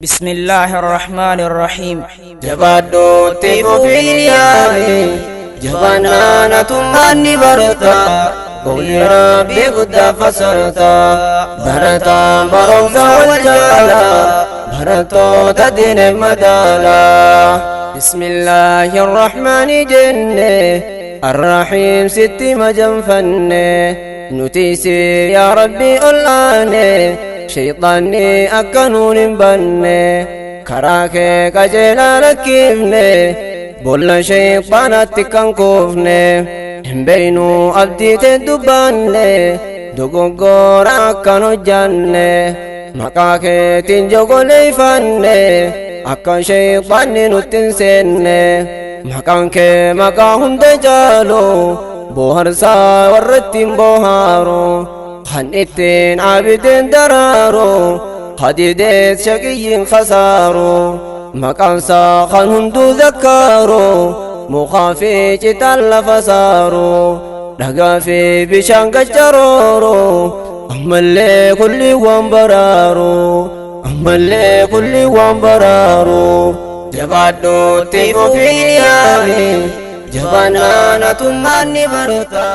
بسم الله الرحمن الرحيم. Jabaadhootti fufii yaali, jabaannaan atummaan ni barata. Qawli Rabbii guddaa fasarta, barataan barumsa wal jaala, barattoota diinee madaala. بسم الله الرحمن جنة الرحيم ست مجنفن نتيسي يا ربي الآن شيطاني أكنون بن كراك قجلا لكيفني بولا شيطانات كان كوفني بينو أبدي تدباني دوغورا كانو جاني maqaa keetiin jogoleeyfanne, akka shayxaanni nutti hin seenne. Maqaan kee maqaa hunda caalu, booharsaa warra ittiin boohaaru, kan ittiin abideen daraaru, hadideet shaqiyyiin khasaaru. Maqaansaa kan hunduu zakkaaru, mukaa fi citaan lafa saaru, dhagaa fi bishaan gaccarooru, ammallee kulli waan baraaru, ammallee kulli waan baraaru. Jabaadhootti fufii yaali, jabaannaan atummaan ni barata.